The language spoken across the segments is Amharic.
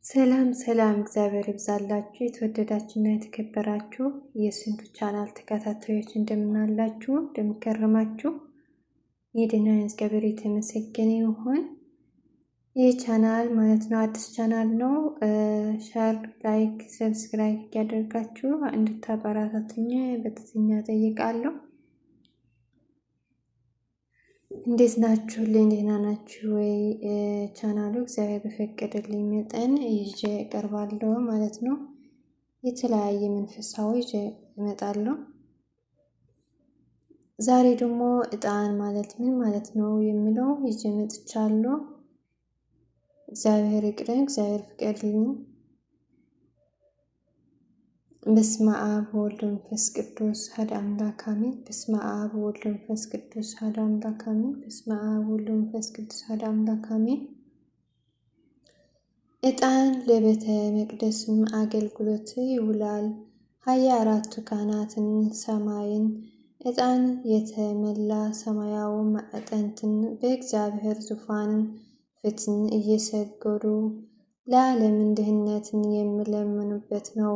ሰላም ሰላም፣ እግዚአብሔር ይብዛላችሁ። የተወደዳችሁና የተከበራችሁ የስንቱ ቻናል ተከታታዮች እንደምናላችሁ እንደምከረማችሁ፣ የደህና እግዚአብሔር የተመሰገነ ይሁን። ይህ ቻናል ማለት ነው አዲስ ቻናል ነው። share፣ like፣ subscribe እያደረጋችሁ እንድታበረታቱኝ በትህትና እጠይቃለሁ። እንዴት ናችሁ? ልኝ ደህና ናችሁ ወይ? ቻናሉ እግዚአብሔር በፈቀደልኝ መጠን ይዤ እቀርባለሁ ማለት ነው። የተለያየ መንፈሳዊ ይዤ እመጣለሁ። ዛሬ ደግሞ እጣን ማለት ምን ማለት ነው የሚለው ይዤ መጥቻለሁ። እግዚአብሔር ይቅረን፣ እግዚአብሔር ፍቀድልኝ። በስመ አብ ወወልድ ወመንፈስ ቅዱስ አሐዱ አምላክ አሜን። በስመ አብ ወወልድ ወመንፈስ ቅዱስ አሐዱ አምላክ አሜን። በስመ አብ ወወልድ ወመንፈስ ቅዱስ አሐዱ አምላክ አሜን። ዕጣን ለቤተ መቅደስም አገልግሎት ይውላል። 24ቱ ካህናትን ሰማይን ዕጣን የተመላ ሰማያዊ ማዕጠንትን በእግዚአብሔር ዙፋን ፊትን እየሰገዱ ለዓለም ድህነትን የሚለምኑበት ነው።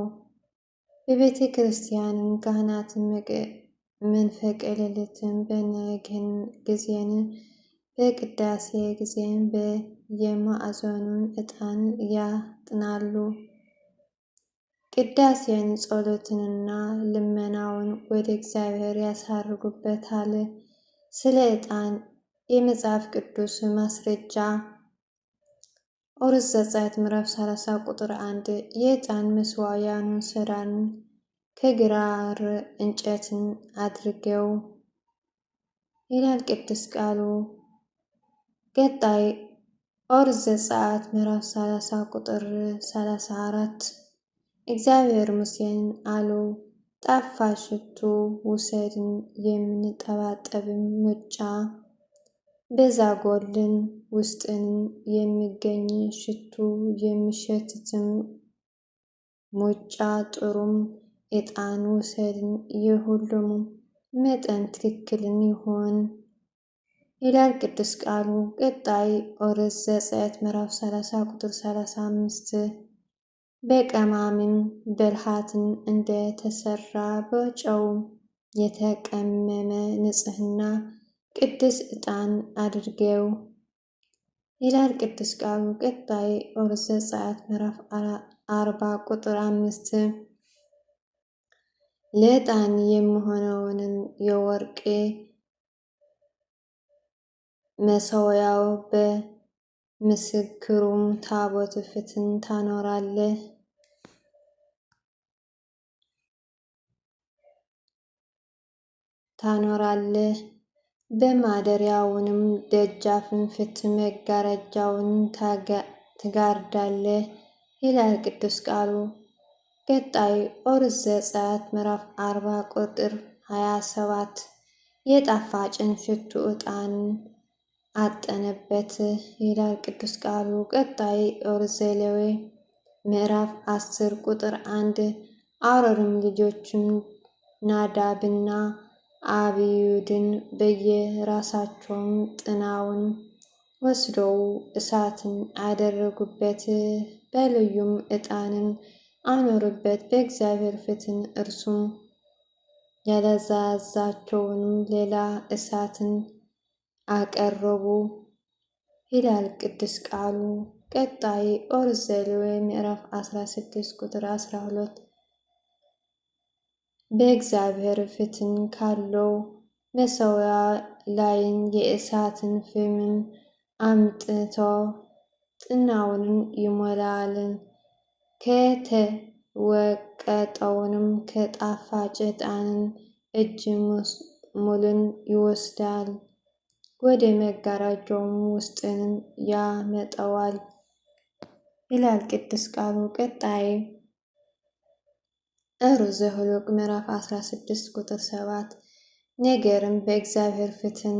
በቤተ ክርስቲያን ካህናትን መንፈቀ ሌሊትን በነግህን ጊዜን በቅዳሴ ጊዜን በየማዕዘኑን ዕጣን ያጥናሉ። ቅዳሴን ጸሎትንና ልመናውን ወደ እግዚአብሔር ያሳርጉበታል። ስለ ዕጣን የመጽሐፍ ቅዱስ ማስረጃ ኦሪት ዘጸአት ምዕራፍ 30 ቁጥር 1 የዕጣን መስዋያኑን ስራን ከግራር እንጨትን አድርገው ይላል ቅዱስ ቃሉ። ቀጣይ ኦሪት ዘጸአት ምዕራፍ 30 ቁጥር 34 እግዚአብሔር ሙሴን አለው፣ ጣፋጭ ሽቱ ውሰድን የሚንጠባጠብም ሙጫ በዛጎልን ውስጥን የሚገኝ ሽቱ የሚሸትትም ሙጫ ጥሩም ዕጣን ውሰድን የሁሉም መጠን ትክክልን ይሁን ይላል ቅዱስ ቃሉ። ቀጣይ ኦሪት ዘጸአት ምዕራፍ 30 ቁጥር 35 በቀማሚም ብልሃትን እንደተሰራ በጨው የተቀመመ ንጽህና ቅዱስ ዕጣን አድርገው ይላል ቅዱስ ቃሉ። ቀጣይ ኦሪት ዘጸአት ምዕራፍ 40 ቁጥር 5 ለዕጣን የሚሆነውንም የወርቅ መሠዊያው በምስክሩም ታቦት ፊትን ታኖራለህ። በማደሪያውንም ደጃፍን ፊት መጋረጃውን ትጋርዳለህ ይላል ቅዱስ ቃሉ። ቀጣይ ኦሪት ዘጸአት ምዕራፍ 40 ቁጥር 27 የጣፋጭን ሽቱ ዕጣን አጠነበት ይላል ቅዱስ ቃሉ። ቀጣይ ኦሪት ዘሌዋውያን ምዕራፍ 10 ቁጥር 1 አሮንም ልጆቹም ናዳብና አብዩድን በየራሳቸውም ጥናውን ወስደው እሳትን አደረጉበት፣ በልዩም ዕጣንን አኖሩበት በእግዚአብሔር ፊትን እርሱም ያላዛዛቸውንም ሌላ እሳትን አቀረቡ ይላል ቅዱስ ቃሉ። ቀጣይ ኦሪት ዘሌዋውያን ምዕራፍ 16 ቁጥር 12 በእግዚአብሔር ፊትን ካለው መሠዊያ ላይን የእሳትን ፍምን አምጥቶ ጥናውን ይሞላል። ከተወቀጠውንም ከጣፋጭ ዕጣንን እጅ ሙልን ይወስዳል፣ ወደ መጋረጃውም ውስጥን ያመጣዋል ይላል ቅዱስ ቃሉ። ቀጣይ ኦሪት ዘኍልቍ ምዕራፍ 16 ቁጥር 7 ነገርም በእግዚአብሔር ፊትን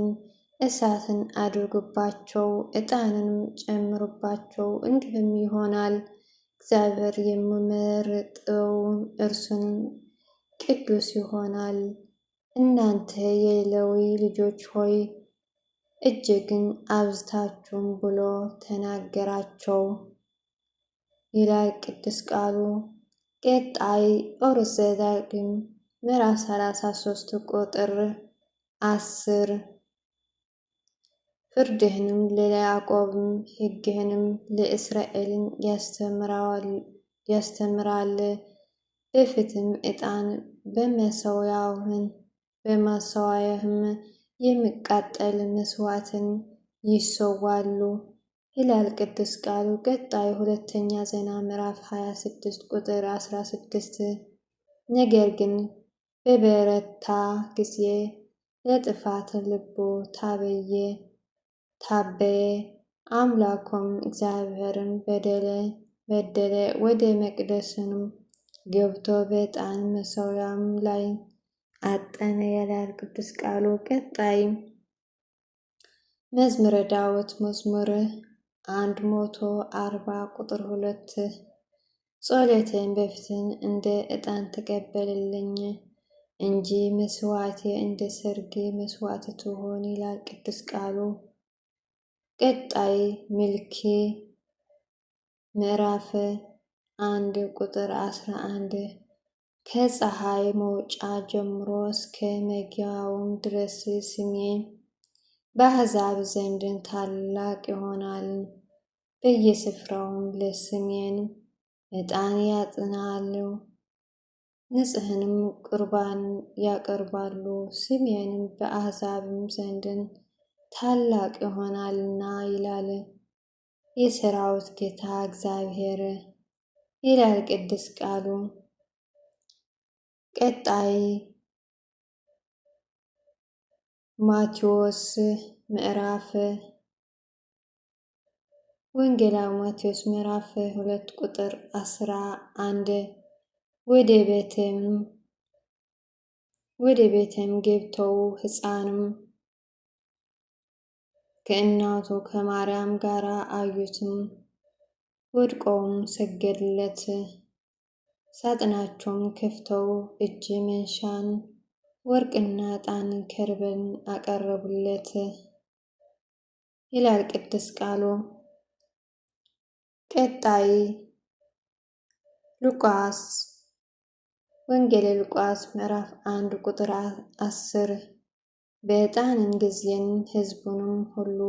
እሳትን አድርጉባቸው፣ ዕጣንንም ጨምሩባቸው፣ እንዲህም ይሆናል እግዚአብሔር የሚመርጠው እርሱን ቅዱስ ይሆናል። እናንተ የሌዊ ልጆች ሆይ እጅግን አብዝታችሁም ብሎ ተናገራቸው። ይላል ቅዱስ ቃሉ። ቀጣይ ኦሪት ዘዳግም ምዕራፍ 33 ቁጥር 10 ፍርድህንም ለያዕቆብም ሕግህንም ለእስራኤልን ያስተምራል። በፊትም ዕጣን በመሠዊያህም የሚቃጠል መስዋዕትን ይሰዋሉ ይላል ቅዱስ ቃሉ። ቀጣይ ሁለተኛ ዜና ምዕራፍ 26 ቁጥር 16 ነገር ግን በበረታ ጊዜ ለጥፋት ልቡ ታበየ፣ አምላኩም እግዚአብሔርን በደለ። ወደ መቅደስንም ገብቶ በዕጣን መሠዊያም ላይ አጠነ ይላል ቅዱስ ቃሉ። ቀጣይ መዝሙረ ዳዊት መዝሙር 140 ቁጥር 2 ጸሎቴን በፊትን እንደ ዕጣን ተቀበልልኝ እንጂ መስዋዕቴ እንደ ሰርግ መስዋዕት ትሆን ይላል ቅዱስ ቃሉ። ቀጣይ ሚልኪ ምዕራፍ 1 ቁጥር 11 ከፀሐይ መውጫ ጀምሮ እስከ መግቢያውም ድረስ ስሜ በአሕዛብ ዘንድ ታላቅ ይሆናል። በየስፍራውም ለስሜን ዕጣን ያጥናሉ፣ ንጽሕንም ቁርባን ያቀርባሉ። ስሜንም በአሕዛብም ዘንድን ታላቅ ይሆናልና ይላል የሰራዊት ጌታ እግዚአብሔር ይላል ቅዱስ ቃሉ። ቀጣይ ማቴዎስ ምዕራፍ ወንጌላዊ ማቴዎስ ምዕራፍ 2 ቁጥር 11 ወደ ቤትም ገብተው ሕፃንም ከእናቱ ከማርያም ጋር አዩትም፣ ወድቀውም ሰገዱለት። ሳጥናቸውን ከፍተው እጅ መንሻን ወርቅና ዕጣን ከርቤን አቀረቡለት ይላል ቅዱስ ቃሉ። ቀጣይ ሉቃስ ወንጌል ሉቃስ ምዕራፍ 1 ቁጥር 10 በዕጣንን ጊዜን ሕዝቡንም ሁሉ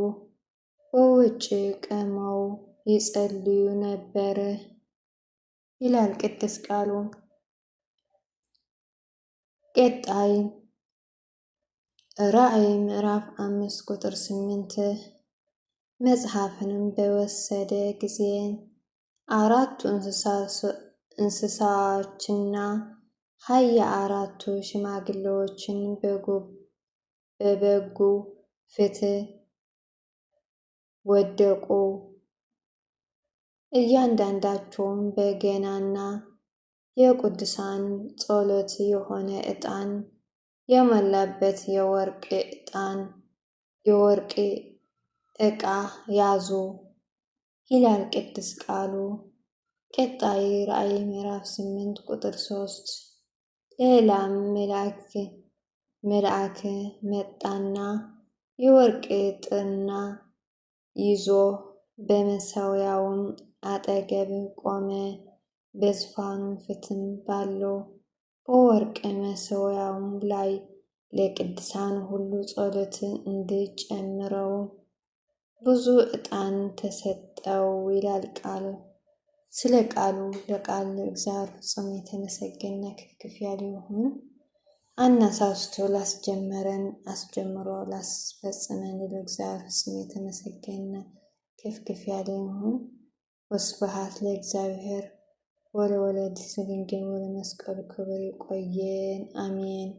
በውጭ ቆመው ይጸልዩ ነበር ይላል ቅዱስ ቃሉ። ቀጣይ ራእይ ምዕራፍ 5 ቁጥር 8 መጽሐፍንም በወሰደ ጊዜ አራቱ እንስሳዎችና 24ቱ ሽማግሌዎችን በበጉ ፊት ወደቁ። እያንዳንዳቸውም በገናና የቅዱሳን ጸሎት የሆነ ዕጣን የሞላበት የወርቅ ዕጣን የወርቅ ዕቃ ያዙ ይላል ቅዱስ ቃሉ። ቀጣይ ራእይ ምዕራፍ 8 ቁጥር 3 ሌላም መልአክ መጣና የወርቅ ጥና ይዞ በመሠዊያውም አጠገብ ቆመ። በዙፋኑ ፊትም ባለው በወርቅ መሠዊያውም ላይ ለቅዱሳን ሁሉ ጸሎት እንዲጨምረው ብዙ ዕጣን ተሰጠው ይላል ቃሉ። ስለ ቃሉ ለቃል እግዚአብሔር ፍጹም የተመሰገነ ክፍክፍ ያለ ይሁን። አነሳስቶ ላስጀመረን አስጀምሮ ላስፈጽመን ለእግዚአብሔር ፍጹም የተመሰገነ ክፍክፍ ያለ ይሁን። ወስብሐት ለእግዚአብሔር ወለወላዲቱ ድንግል ወለመስቀሉ ክቡር። ይቆየን። አሜን።